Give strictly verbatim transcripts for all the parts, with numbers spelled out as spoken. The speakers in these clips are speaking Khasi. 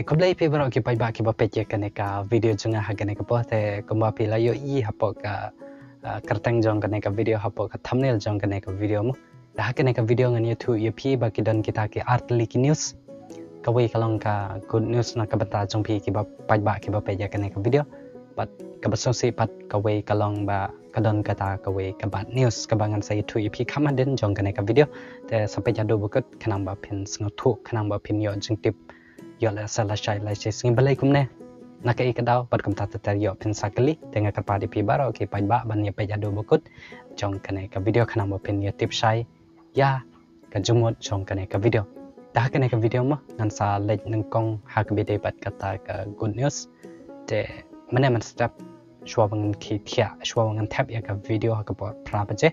Khublei phi baroh ki paidbah kiba peit ïa kane ka video jong nga ha kane ka por. Te kumba phi la ïohi hapoh ka, ah, kyrteng jong kane ka video, hapoh ka thumbnail jong kane ka video mo. Te ha kane ka video ngan ïathuh ïa phi ba ki don kita ki artylli ki news. Kawei ka long ka good news na ka bynta jong phi kiba paidbah kiba peit ïa kane ka video. Bad kaba sngewsih pat kawei ka long ba ka don kata kawei ka bad news kaba ngan sa ïathuh ïa phi kham hadien jong kane ka video. Te sa peit haduh ba kut khnang ba phin sngewthuh, khnang ba phin ïoh jingtip, ïoh lehse lashai lashai sngi balei kumne. Na kaei ka daw bad kumta ter ter ïoh phin sa kylli. Te nga kyrpad ïa phi baroh ki paidbah ban ïa peit haduh ba kut jong kane ka video khnang ba phin ïa tip shai ïa ka jingmut jong kane ka video. Te ha kane ka video mo ngan sa leit nyngkong ha kaba ïadei bad kata ka good news. Te mynne mynstep shuwa ba ngan khie thiah, shuwa ba ngan thep ïa ka video ha ka por phra baje,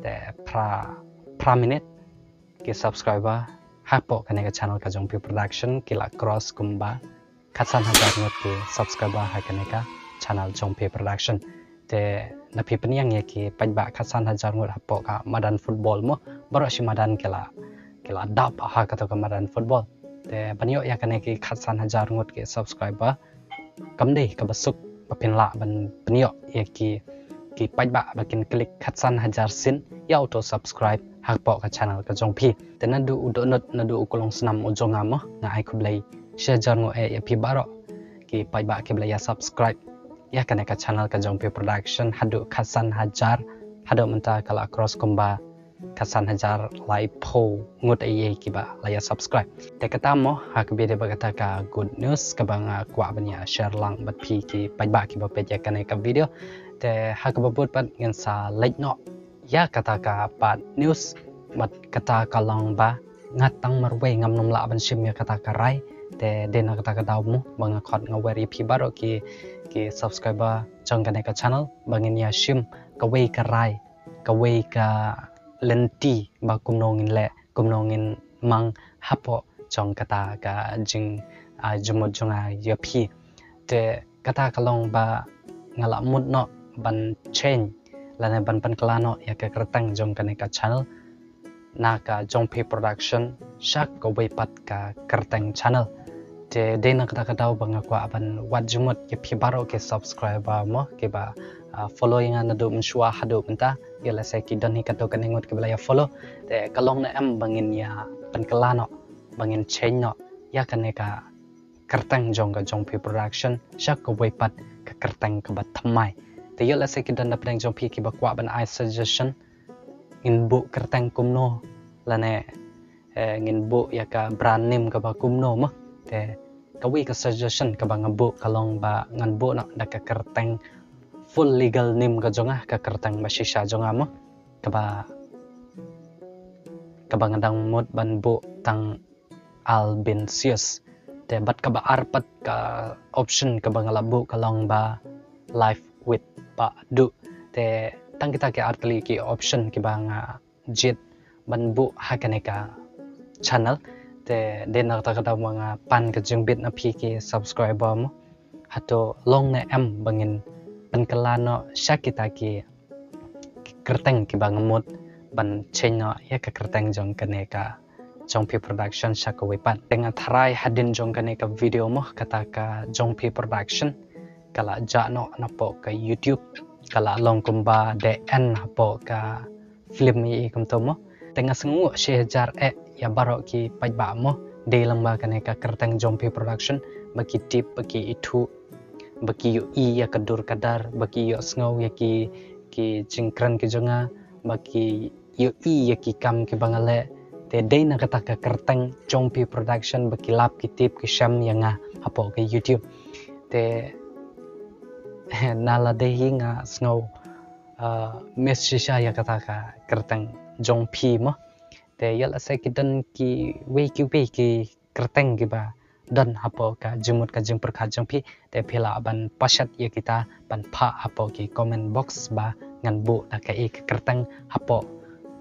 te phra, phra minit, ki subscriber hapoh kane ka channel ka Jongphi Production ki la cross kumba khatsan hajar ngut ki subscriber ha kane ka channel Jongphi Production. Te na phi pynïang ïa ki paidbah, khatsan hajar ngut hapoh ka madan football mo, baroh shi madan ki la, ki la dap ha kato ka madan football. Te ban ïoh ïa kane ki khatsan hajar ngut ki subscriber kam dei kaba suk ba phin lah ban pynïoh ïa ki, ki paidbah ba kin klik khatsan hajar sien ïa uto subscribe hapoh ka channel ka Jongphi. Te naduh u dohnud, naduh u klong snam u jong nga mo, nga ai khublei shi hajar nguh eh ïa phi baroh ki paidbah kiba la ïa subscribe ïa kane ka channel ka Jongphi Production haduh khatsan hajar, haduh mynta ka la cross kumba khatsan hajar laiphew ngut eh kiba la ïa subscribe. Te kata mo ha kaba ïadei bad kata ka good news kaba nga kwah ban ïa share lang bad phi ki paidbah kiba peit ïa kane ka video. Te ha kaba bud pat ngan sa leit noh ïa kata ka bad news, bad kata ka long ba nga tang marwei ngam nym lah ban shim ïa kata ka rai. Te dei na kata ka daw mo ba nga khot nga wer ïa phi baroh ki, ki subscriber jong kane ka channel ba ngin ïa shim kawei ka rai, kawei ka lynti ba kumno ngin leh, kumno ngin mang hapoh jong kata ka jing, ah, jingmut jong nga ïa phi. Te kata ka long ba nga la mut noh ban change lane ban pynkylla noh ïa ka kyrteng jong kane ka channel na ka Jongphi Production sha kawei pat ka kyrteng channel. Te dei na kata ka daw ba nga kwah ban wad jingmut ïa phi baroh ki subscriber mo kiba, ah, follow ïa nga naduh mynshuwa haduh mynta. Ïoh lehse ki don hi katto katne ngut kiba la ïa follow. Te ka long ne em ba ngin ïa pynkylla noh, ba ngin change noh ïa kane ka kyrteng jong ka Jongphi Production sha kawei pat ka kyrteng kaba thymmai. Te ïoh lehse ki don na pdeng jong phi kiba kwah ban ai suggestion ngin buh kyrteng kumno lane, eh, ngin buh ïa ka brand name kaba kumno mo. Te kawei ka suggestion kaba nga buh ka long ba ngan buh noh da ka kyrteng full legal name ka jong nga, ka kyrteng ba shisha jong nga mo, kaba, kaba nga dang mut ban buh tang Albinsius. Te bad kaba ar pat ka option kaba nga la buh ka long ba Life with Bah Duh. Te tang kita ki artylli ki option kiba nga jied ban buh ha kane ka channel. Te dei na kata ka daw ba nga pan ka jingbit na phi ki subscriber mo, hato long ne em ba ngin pynkylla noh sha kita ki kyrteng kiba nga mut ban change noh ïa ka kyrteng jong kane ka Jongphi Production sha kawei pat. Te nga tharai hadien jong kane ka video mo, kata ka Jongphi Production ka la jah noh napoh ka YouTube, ka la long kumba dei en hapoh ka film ïa i kumto mo. Te nga sngewnguh shi hajar eh ïa baroh ki paidbah mo, dei lang ba kane ka kyrteng Jongphi Production ba ki tip, ba ki ithuh, ba ki ïohi ïa ka dur ka dar, ba ki ïohsngew ïa ki, ki jingkren ki jong nga, ba ki ïohi ïa ki kam kiba nga leh. Te dei na kata ka kyrteng Jongphi Production ba ki lap, ki tip, ki shem ïa nga hapoh ka YouTube. Te na la dei hi nga sngew, ah, miss shisha ïa kata ka kyrteng Jongphi mo. Te ïoh lehse ki don kiwei kiwei ki kyrteng kiba don hapoh ka jingmut ka jingpyrkhat jong phi, te phi lah ban pashat ïa kita, ban phah hapoh ki comment box ba ngan buh da kaei ka kyrteng hapoh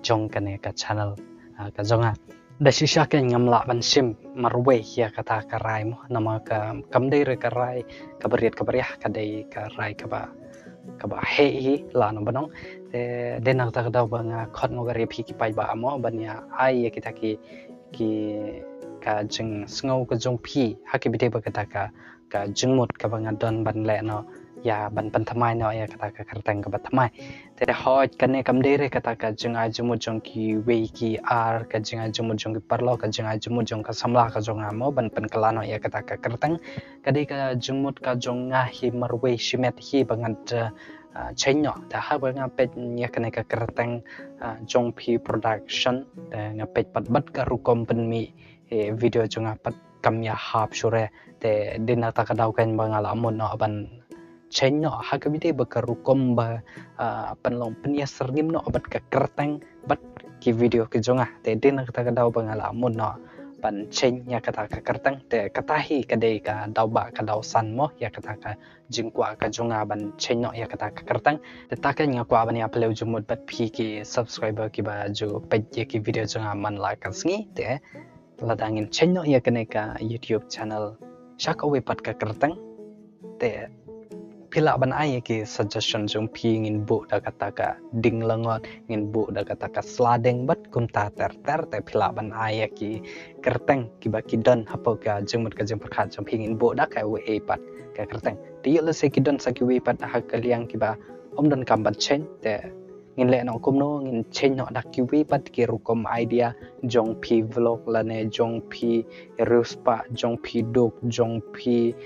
jong kane ka channel, ah, ka jong nga. Da shisha kein ngam lah ban shim marwei ïa kata ka rai mo, namar ka kam dei re ka rai kaba rit kaba riah, ka dei ka rai kaba, kaba heh hi lah na ba nong. Te dei na kata ka daw ba nga khot nga wer ïa phi ki paidbah mo ban ïa ai ïa kita ki, ki ka jingsngew ka jong phi ha ki bynta ba kata ka ka jingmut kaba nga don ban leh noh ïa ban pynthymmai noh ïa kata ka kyrteng kaba thymmai. Te hooid kane kam dei re kata ka jingai jingmut jong kiwei ki ar, ka jingai jingmut jong ki paralok, ka jingai jingmut jong ka samla ka jong nga mo ban pynkylla noh ïa kata ka kyrteng. Ka dei ka jingmut ka jong nga hi marwei shimet hi ba ngan da change noh. Te haba nga peit ïa kane ka kyrteng jong phi production, te nga peit pat bad ka rukom pynmih video jong nga pat kam ïahap shuh re. Te dei na kata ka daw kan ba nga la mut noh ban change noh ha ka bynta ba ka rukom ba pynlong pynïasyrngim noh bad ka kyrteng bad ki video ki jong nga. Te dei na kata ka daw ba nga la mut noh ban change ïa kata ka kyrteng. Te kata hi ka dei ka daw ba ka daw san mo ïa kata ka jingkwah ka jong nga ban change noh ïa kata ka kyrteng. Te ta kan nga kwah ban ïa pynlong jingmut bad phi ki subscriber kiba ju peit ïa ki video jong nga man la ka sngi. Te lada ngin change noh ïa kane ka YouTube channel sha kawei pat ka kyrteng, te phi lah ban ai ïa ki suggestion jong phi, ngin buh da kata ka ding langot, ngin buh da kata ka sla deng bad kumta ter ter. Te phi lah ban ai ïa ki kyrteng kiba ki don hapoh ka jingmut ka jingpyrkhat jong phi, ngin buh da kawei pat ka kyrteng. Te ïoh lehse ki don sa kiwei pat ha ka liang kiba ym donkam ban change, te ngin leh noh kumno, ngin change noh da kiwei pat ki rukom idea jong phi vlog lane jong phi riewspah, jong phi duk, jong phi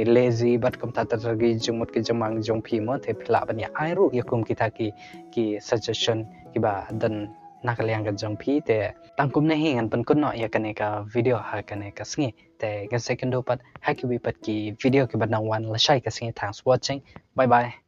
lazy bad kumta ter ter ki jingmut ki jingmang jong phi mo. Te phi lah ban ïa ai ruh ïa kum kita ki ki suggestion kiba don na ka liang ka jong phi. Te tang kumne hi ngan pynkut noh ïa kane ka video ha kane ka sngi. Te ngin sa ïakynduh pat ha kiwei pat ki video kiba nang wan lashai ka sngi. Thanks for watching. Bye bye.